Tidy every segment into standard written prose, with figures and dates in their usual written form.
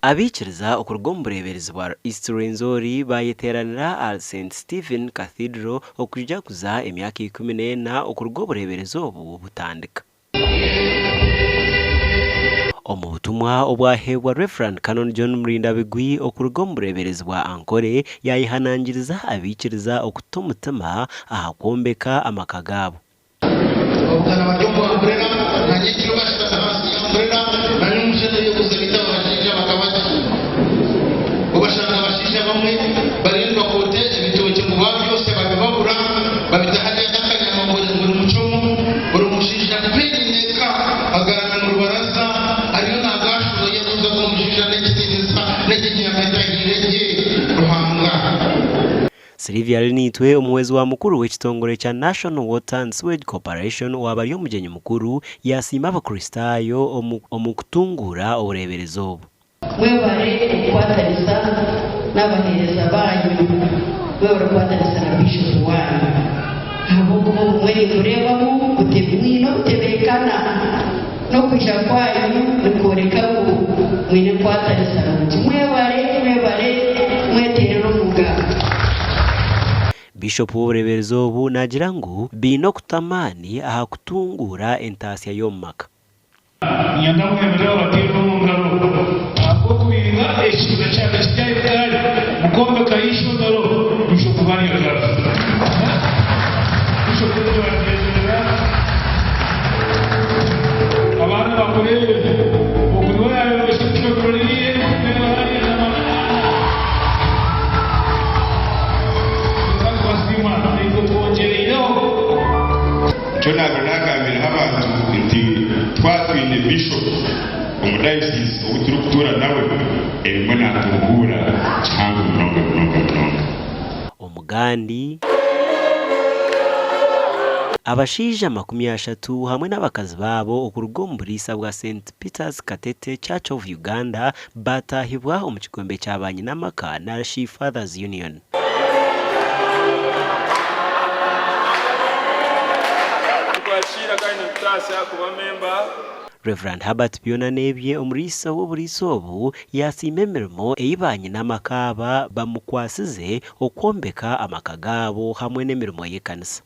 Abaikiriza okuruga omu bureeberezi bwa East Rwenzori baayeteeranira ahari Saint Stephen Cathedral okujaguza emyaka 14 okuruga obureeberezi obu butandika. Omu butumwa obwaheebwa Rev. Canon John Murindabigwi okuruga omu bureeberezi bwa Ankole yaayehanangiriza abaikiriza okuta omutima aha kwombeka amaka gaabo. Obugana bari omu amburera, na nyekiro bashutami ahansi y'amburera, na nyomushana eyokuza bita abashaija bakaba gye. Obashanga abashaija abamwe bariyo nibakoota ebitookye ngu babyosya babibabura, babita hariya n'akanyama ngu buri mucoomo, buri mushaija mperi eka agarami omu rubaraza ariyo nagaashuza yabuuza ogu omushaija n'ekitiinisa n'ekinyama etahiire gye Ruhanga. Sylvia Arinaitwe, omuhwezi wa mukuru w'ekitongore kya National Water and Sewage Corporation owaaba ari omugyenyi mukuru, yaasiima Abakristaayo omu kutunguura obureeberezi obu. Mwebare okukwatanisa n'abaheereza baanyu, mwebare kukwatanisa na Bishopu waanyu ahabw'okuba obumwe nimbureebamu mwine obutebeekana n'okwija kwanyu nikworeka ngu mwine enkwatanisa nungi. Mwebare, mwebare, mweteerere omu ngaro. Bishopu w'obureeberezi obu naagira ngu baine okuta amaani aha kutunguura entaasya y'omu maka. Niinyenda mwemere babateerere omu ngaro ahabw'okubinga ekibiina kya Gakigaali mukombekayo eishomero Bishop Barya Bishop Barya abaana bakureebe ogu niwe yaayombekire eishomero ririya eriri hariya na Kubasiima naitwe twongyereireho. Nikyo naabaire naagambiraho abantu nti twaba twine Bishop omu Diocese ou turikutuura nawe, ebimwe naaturuhuura kihango munonga munonga munonga. Omugandi, Abashaija 30 hamwe n'abakazi baabo okuruga omu buriisa bwa Saint Peter's Katete Church of Uganda baataahibwa omu kigombe kya banyinamaka narishi Fathers Union. Nitwakiira kandi nitukutaasya kuba memba. Rev. Herbert Byonanebye omuriisa w'oburiisa obu yaasiima emirimo ei banyinamaka aba bamukwatsize okwombeka amaka gaabo hamwe n'emirimo y'ekanisa.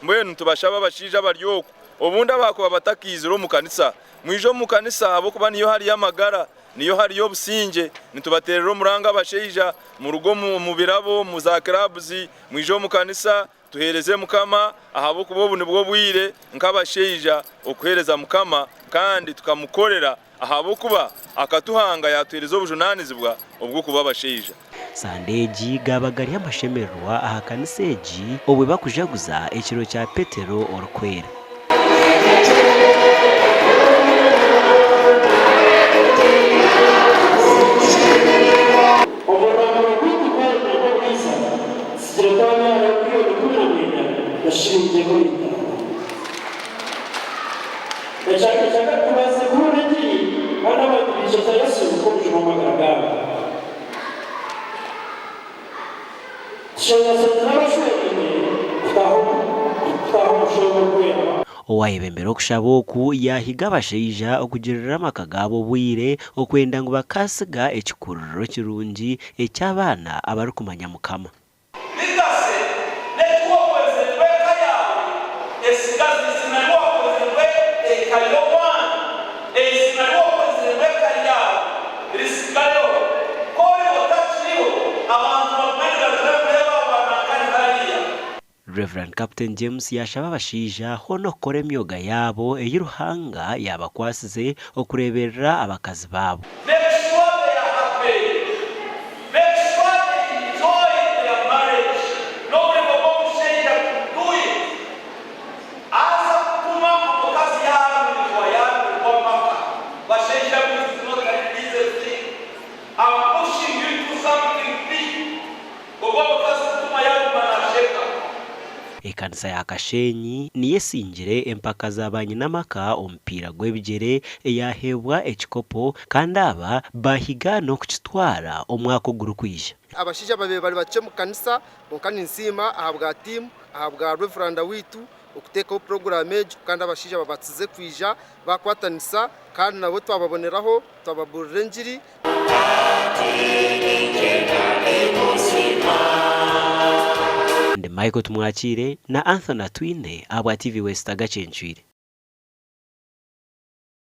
Mbwenu nitubashaba abashaija abari oku, obundi abaakuba batakaizire omu kanisa, mwije omu kanisa ahabw'okuba niyo hariyo amagara, niyo hariyo obusingye. Nitubateerera omuranga abashaija, muruge omu birabo, omu za clubs, mwije omu kanisa tuheereze Mukama ahabw'okuba obu nibwo bwire nk'abashaija okuheereza Mukama kandi tukamukorera ahabw'okuba akatuhanga yaatuheereza obujunaanizibwa obw'okuba abashaija. Sande egi gaaba gari amashemererwa aha kanisa egi obwe bakujaguza ekiro kya Petero Orikwera. Omururamburo rwaitu rwona rw'oburiisa tutsigire twabyara bilioni 19 na shilingi 5,000. Ekyakabiri, tubaasize kubuurira engiri kandi abantu baikiriza Yesu nk'Omujuni w'amagara gaabo. Tushenyasenyire abashweraine kutaaha omu Orikwera. Owayebembera okushaba oku yaahiga abashaija okugirira amaka gaabo obwire okwenda ngu bakaatsiga ekikururiro kirungi eky'abaana abarikumanya Mukama. Legacy n'eki wakozire ngu eka yaawe esigaze eiziina ri wakozire ngu eka y'owaanyu, eiziina ri wakozire ngu eka yaawe risigareho. Ku oriba otakiriho, abantu bagume nibagira ngu reeba aba nanka ni hariya. Rev. Captain James yaashaba abashaija hoona okukora emyoga yaabo ei Ruhanga yaabakwasize okureeberera abakazi baabo. Make sure they are happy. Make sure they enjoy their marriage n'omurimo gw'omushaija to do it. Aza kutuma omukazi yaarumirwa yaarumirwa amaka. Bashaija mwe it is not an easy thing. I'm pushing you into something big. Ogwo omukazi kutuma yaaguma naasheka. Ekanisa ya Kashenyi niyo esingire empaka za banyinamaka omupiira gw'ebigyere eyaheebwa ekikopo kandi aba bahiga n'okukitwara omwaka ogurikwija. Abashaija babaire bari bakye omu kanisa kwonka ninsiima ahabwa tiimu, ahabwa Revuranda waitu okuteekaho puroguraamu egyo kandi abashaija babatsize kwija bakwatanisa kandi nabo twababoneraho twababuurira engiri. Ndi Michael Tumwakiire na Anthony Atwine ahabwa TV West Agacencwire.